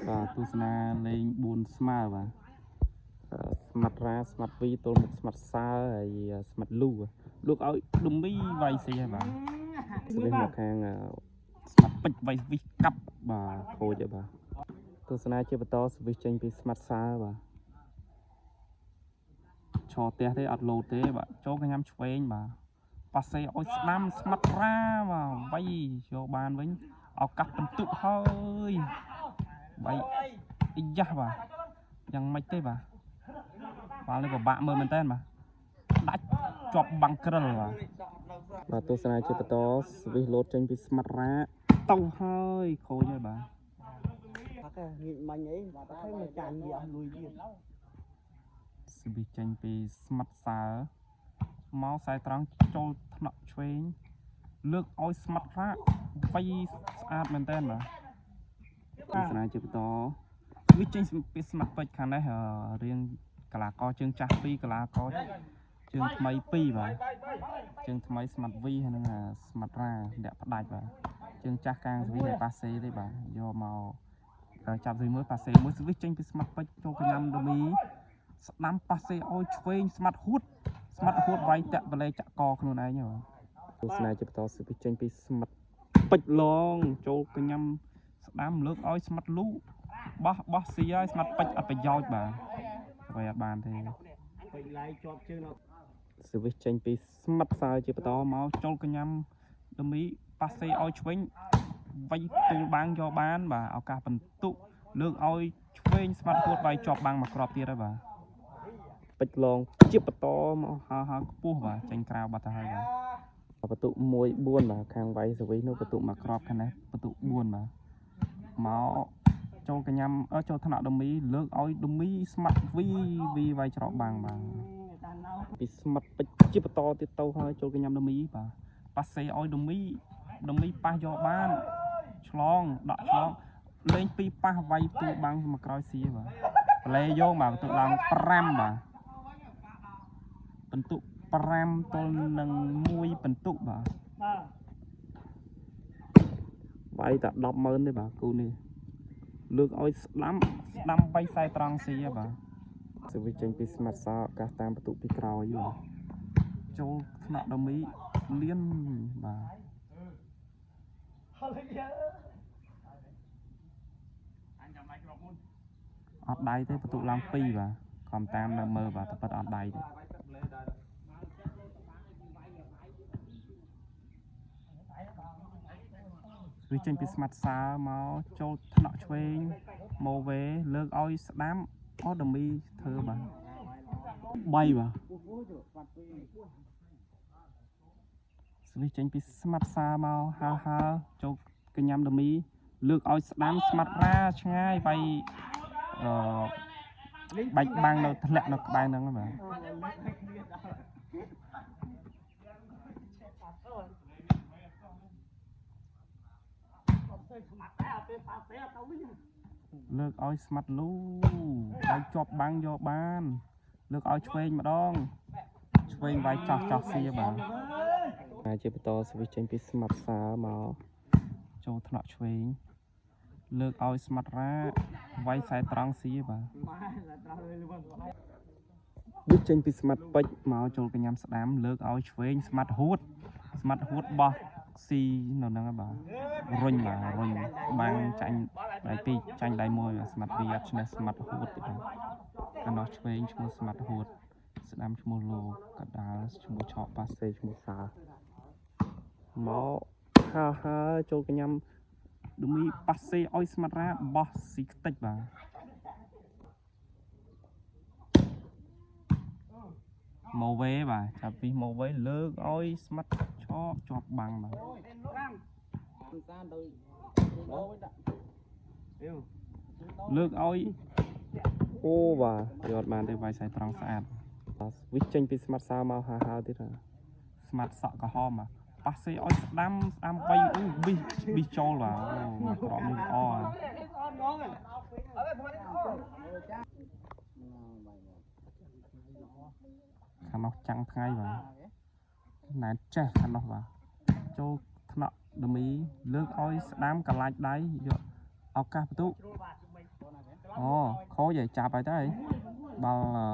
បាទទស្សនាលេង4ស្មើបាទស្មាត់រ៉ាស្មាត់វីទល់មុខស្មាត់សើហើយស្មាត់លូលោកឲ្យដុំមីវាយស៊ីហើយបាទស្វីមកខាងស្មាត់ពេជ្រវាយវិសកាប់បាទខូចហើយបាទទស្សនាជាបន្តស្វីចេញពីស្មាត់សើបាទឈរផ្ទះទេអត់លោតទេបាទចូលកញ្ញាំឆ្វេងបាទប៉ាសេឲ្យស្ដាំស្មាត់រ៉ាបាទវាយយកបានវិញឱកាសបន្ទុកហើយវាយអីយ៉ាស់បាទយ៉ាងម៉េចទេបាទបាល់នេះពិបាកមើលមែនតើបាទដាច់ជាប់បាំងក្រិលបាទបាទទស្សនាជាបន្តស្វីសលោតចេញពីស្មាត់រ៉ាទៅហើយខូចហើយបាទ ផឹកងាកមាញ់អីបាទទៅមកចាញ់វាអស់លុយទៀត ស្វីសចេញពីស្មាត់សើមកខ្សែត្រង់ចូលថ្នាក់ឆ្វេងលើកឲ្យស្មាត់រ៉ាវាយស្អាតមែនតើបាទទស្សនាជាបន្តវាចេញពីស្មាត់ពេជ្រខាងនេះរៀងកលាករជើងចាស់2កលាករជើងថ្មី2បាទជើងថ្មីស្មាត់វីហើយនឹងស្មាត់រ៉ាអ្នកផ្ដាច់បាទជើងចាស់កាងស្វីឲ្យប៉ាសេទេបាទយកមកចាប់ស្វីមួយប៉ាសេមួយស្វីចេញពីស្មាត់ពេជ្រចូលកញ្ញាំដមីស្ដាំប៉ាសេឲ្យឆ្វេងស្មាត់ហួតស្មាត់ហួតវាយតាក់បលេចាក់កខ្លួនឯងបាទទស្សនាជាបន្តស្វីចេញពីស្មាត់ពេជ្រឡងចូលកញ្ញាំស្ដាំលើកឲ្យស្មាត់លូបោះបោះស៊ីហើយស្មាត់ពេជ្រអត់ប្រយោជន៍បាទអ្វីអត់បានទេ ពេញឡៃជាប់ជើងដល់ សវិសចេញពីស្មាត់សើជាបន្តមកចូលកញ្ញាំដមីប៉ាសេឲ្យឆ្វេងវាយទូលបាំងយកបានបាទឱកាសបន្ទុកលើកឲ្យឆ្វេងស្មាត់ហួតវាយជាប់បាំងមកគ្រាប់ទៀតហើយបាទពេជ្រឡងជាបន្តមកហើហើខ្ពស់បាទចេញក្រៅបាត់ទៅហើយបាទបន្ទុក1 4បាទខាងវាយសវិសនោះបន្ទុកមកគ្រាប់ខាងនេះបន្ទុក4បាទមកចូលកញ្ញាំចូលថ្នាក់ដមីលើកឲ្យដមីស្មាត់វីវីវាយច្រកបាំងបាទ ពីស្មាត់ពេជ្រជាបន្តទៀតទៅហើយចូលកញ្ញាំដមីបាទប៉ាសេឲ្យដមីដមីប៉ះយកបានឆ្លងដកឆ្លងលេងពីរប៉ះវាយទូបាំងមកក្រោយស៊ីបាទប្លេយកបាទបន្ទុកឡើង5បាទបន្ទុក5ទល់នឹង1បន្ទុកបាទ បាទ វាយតែ100000ទេបាទគូនេះលើកឲ្យស្ដាំស្ដាំវាយខ្សែត្រង់ស៊ីបាទសវិចេញពីស្មាត់សោឱកាសតាមបន្ទុកពីក្រោយបាទចូលថ្នាក់ដមីលៀនបាទអត់ដៃទេបន្ទុកឡើង2បាទខំតាមនៅមើលបាទតែប៉ិតអត់ដៃទេវាចេញពីស្មាត់សើមកចូលថ្នាក់ឆ្វេងម៉ូវេលើកឲ្យស្ដាំអូដមីធ្វើបាទ3បាទស្វីចេញពីស្មាត់សើមកហើហើចូលកញ្ញាំដមីលើកឲ្យស្ដាំស្មាត់រ៉ាឆ្ងាយវាយអឺបាច់បាំងនៅធ្លាក់នៅក្បែរហ្នឹងបាទលើកឲ្យស្មាត់លូវាយជាប់បាំងយកបាន លើកឲ្យឆ្វេងម្ដងឆ្វេងវាយចោះចោះសៀបាទហើយជាបន្តស្វីចេញពីស្មាត់សើមកចូលថ្នាក់ឆ្វេងលើកឲ្យស្មាត់រ៉ាវាយខ្សែត្រង់សៀបាទវាចេញពីស្មាត់ពេជ្រមកចូលកញ្ញាំស្ដាំលើកឲ្យឆ្វេងស្មាត់ហួតស្មាត់ហួតបោះស៊ីនៅហ្នឹងហើយបាទរុញបាទរុញបាំងចាញ់ដៃពីរចាញ់ដៃមួយបាទស្មាត់វីអត់ឈ្នះស្មាត់ហួតទេបាទកណ្ដោះឆ្វេងឈ្មោះស្មាត់ហួតស្ដាំឈ្មោះលោកដាលឈ្មោះឆក់ប៉ាសេឈ្មោះសាមកហើហើចូលកញ្ញាំដមីប៉ាសេឲ្យស្មាត់រ៉ាបោះស៊ីខ្ទេចបាទម៉ូវេបាទចាប់ពីម៉ូវេលើកឲ្យស្មាត់ឆក់ជាប់បាំងបាទ សានទៅដល់ដាក់ លើកឲ្យអូបាទយកអត់បានទេវាយខ្សែត្រង់ស្អាតបាទវិចចេញពីស្មាត់សើមកហាហាទៀតហ่าស្មាត់សក់ក្រហមបាទប៉ាសេឲ្យស្ដាំស្ដាំវាយអូប៊ីសប៊ីសចូលបាទអូមកក្រមនេះល្អខាងនោះចាំងថ្ងៃបាទណែនចេះខាងនោះបាទចូលថ្នាក់ដមីលើកឲ្យស្ដាំកលាច់ដៃយកឱកាសបន្ទុក អូខូចហើយចាប់ហើយទៅហើយបាល់អឺ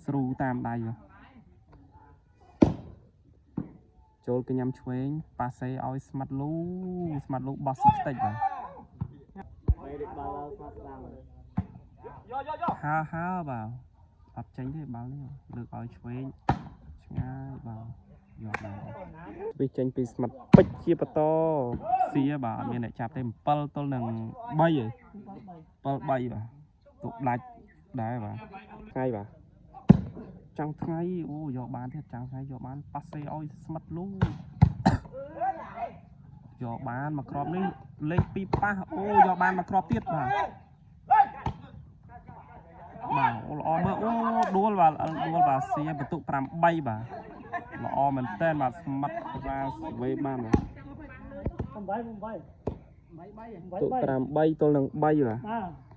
ស្រូតាមដៃបាទចូលកញ្ញាំឆ្វេងប៉ាសេឲ្យស្មាត់លូស្មាត់លូបោះស៊ីខ្ទេចបាទ បីដូចបាល់ស្មាត់ស្ដាំ ហើហើបាទអត់ចេញទេបាល់នេះលើកឲ្យឆ្វេងឆ្ងាយបាទយកបានវាចេញពីស្មាត់ពេជ្រជាបន្តសៀបាទអត់មានអ្នកចាប់ទេ7ទល់នឹង3ឯង7 3បាទទុកដាច់ដែរបាទថ្ងៃបាទចាំងថ្ងៃអូយកបានទៀតចាំងថ្ងៃយកបានប៉ាសេឲ្យស្មាត់លូយកបានមកគ្រាប់នេះលេខ2ប៉ះអូយកបានមកគ្រាប់ទៀតបាទ បាទអូល្អមើលអូដួលបាទអលដួលបាទសៀបន្ទុក8បាទល្អមែនតើបាទស្មាត់បាទស្វេបានបាទ 8 8 8 ទុក8ទល់នឹង3បាទ បាទ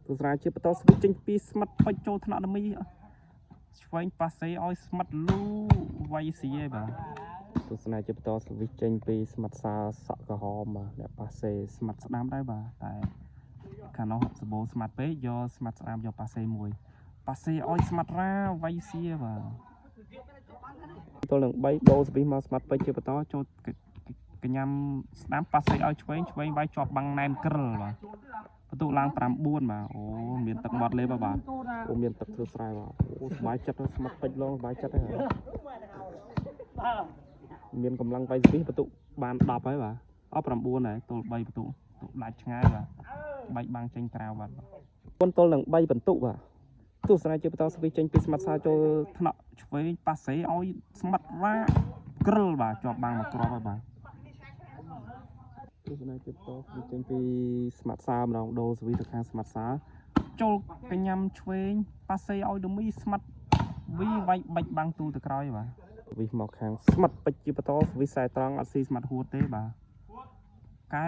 ទស្សនាជាបន្តស្វិតចេញពីស្មាត់ពេជ្រចូលថ្នាក់ដមីឆ្វេងប៉ាសេឲ្យស្មាត់លូវាយស៊ីឯបាទទស្សនាជាបន្តស្វិតចេញពីស្មាត់សាសក់ក្រហមបាទអ្នកប៉ាសេស្មាត់ស្ដាំដែរបាទតែខាងនោះសបោស្មាត់ពេកយកស្មាត់ស្ដាំយកប៉ាសេមួយប៉ាសេឲ្យស្មាត់រ៉ាវាយស៊ីបាទ ទល់នឹង3ដូរស្វីសមកស្មាត់ពេជ្រជាបន្តចូលកញ្ញាំស្ដាំប៉ាសេឲ្យឆ្វេងឆ្វេងវាយជាប់បាំងណែមក្រិលបាទបន្ទុកឡើង9បាទអូមានទឹកមាត់លេបបាទអូមានទឹកធ្វើស្រែបាទអូសប្បាយចិត្តស្មាត់ពេជ្រឡងសប្បាយចិត្តហើយ បាទ មានកម្លាំងវាយស្វីសបន្ទុកបាន10ហើយបាទអស់9ហើយទល់3បន្ទុកទុកដាច់ឆ្ងាយបាទបែកបាំងចេញក្រៅបាទ4ទល់នឹង3បន្ទុកបាទទស្សនាជាបន្តស្វីសចេញពីស្មាត់សាចូលថ្នាក់ឆ្វេងប៉ាសេឲ្យស្មាត់រ៉ាក្រិលបាទជាប់បាំងមកគ្រាប់ហើយបាទ ទស្សនាជាបន្តស្វីចេញពីស្មាត់សាម្ដងដូរស្វីទៅខាងស្មាត់សាចូលកញ្ញាំឆ្វេងប៉ាសេឲ្យដមីស្មាត់វីវាយបាច់បាំងទូទៅក្រោយបាទវីមកខាងស្មាត់ពេជ្រជាបន្តស្វីខ្សែត្រង់អត់ស៊ីស្មាត់ហួតទេបាទកែ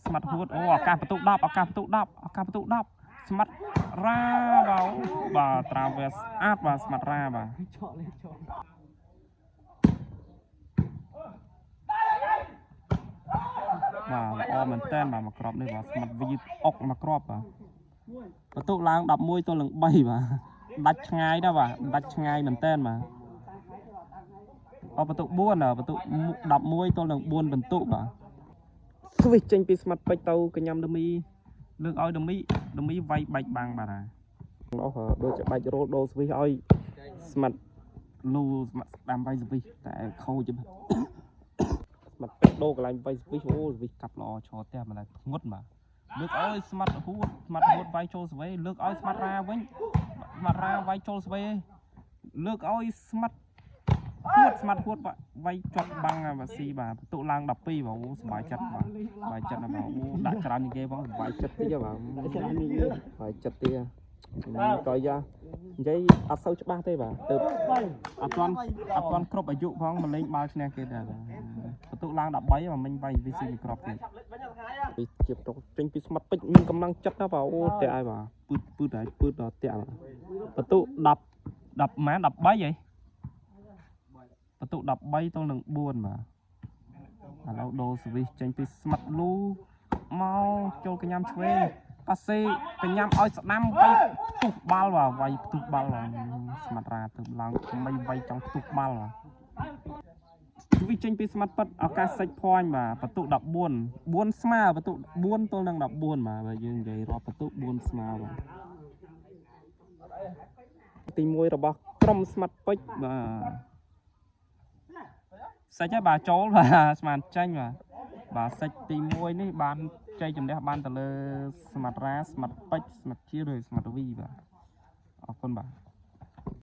ស្មាត់ហួតអូឱកាសបន្ទុក10ឱកាសបន្ទុក10ឱកាសបន្ទុក10ស្មាត់រ៉ាបាទអូបាទត្រាវែស្អាតបាទស្មាត់រ៉ាបាទ ឆក់លេខឆក់ បាទល្អមែនតើបាទមកក្របនេះបាទស្មាត់វីអុកមកក្របបាទបន្ទុកឡើង11ទល់នឹង3បាទដាច់ឆ្ងាយដែរបាទដាច់ឆ្ងាយមែនតើបាទអបន្ទុក4បន្ទុក11ទល់នឹង4បន្ទុកបាទស្វិសចេញពីស្មាត់ពេជ្រទៅកញ្ញាំដមីលើកឲ្យដមីដមីវាយបាច់បាំងបាទហើយអស់ដូចជាបាច់រោលដូរស្វិសឲ្យស្មាត់លូស្មាត់ស្ដាំវាយស្វិសតែខូចបាទ ស្មាត់ពេជ្រដូរកន្លែងវាយស្វិសអូស្វិសកាប់ល្អឈរផ្ទះម្ល៉េះធ្ងន់បាទលើកឲ្យស្មាត់ហួតស្មាត់ហួតវាយចូលស្វេលើកឲ្យស្មាត់រ៉ាវិញស្មាត់រ៉ាវាយចូលស្វេលើកឲ្យស្មាត់ហួតស្មាត់ហួតវាយជាប់បាំងបាស៊ីបាទបន្ទុកឡើង12បាទអូសប្បាយចិត្តបាទសប្បាយចិត្តណាស់បាទអូដាក់ច្រើនជាងគេផងសប្បាយចិត្តតិចបាទ ច្រើននេះ សប្បាយចិត្តតិចកយ៉ានិយាយអត់សូវច្បាស់ទេបាទទៅ 3 អត់ទាន់អត់ទាន់គ្រប់អាយុផងមកលេងបាល់ឈ្នះគេដែរបាទបន្ទុកឡើង13មកមិញវាយវីស៊ីពីក្របទៀតពីជាបន្ទុកចេញពីស្មាត់ពេជ្រមានកម្លាំងចិត្តណាស់បាទអូតាក់ហើយបាទពឺតពឺតហើយពឺតដល់តាក់បាទបន្ទុក10 10ម៉ាន13ហីបន្ទុក13ទល់នឹង4បាទឥឡូវដូរសវិសចេញពីស្មាត់លូមកចូលកញ្ញាំឆ្វេងប៉ាសេកញ្ញាំឲ្យស្ដាំវាយផ្ទុះបាល់បាទវាយផ្ទុះបាល់បាទស្មាត់រ៉ាទៅឡើងថ្មីវាយចង់ផ្ទុះបាល់បាទ វាចេញពីស្មាត់ប៉ិតឱកាសសាច់ភ័ញបាទបន្ទុក14 4ស្មើបន្ទុក4ទល់នឹង14បាទបើយើងនិយាយរាប់បន្ទុក4ស្មើបាទទី1របស់ក្រុមស្មាត់ពេជ្របាទសាច់ហើយបាទចូលបាទស្មានចាញ់បាទបាទសាច់ទី1នេះបានជ័យជំនះបានទៅលើស្មាត់រ៉ាស្មាត់ពេជ្រស្មាត់ជាឬស្មាត់វីបាទអរគុណបាទ។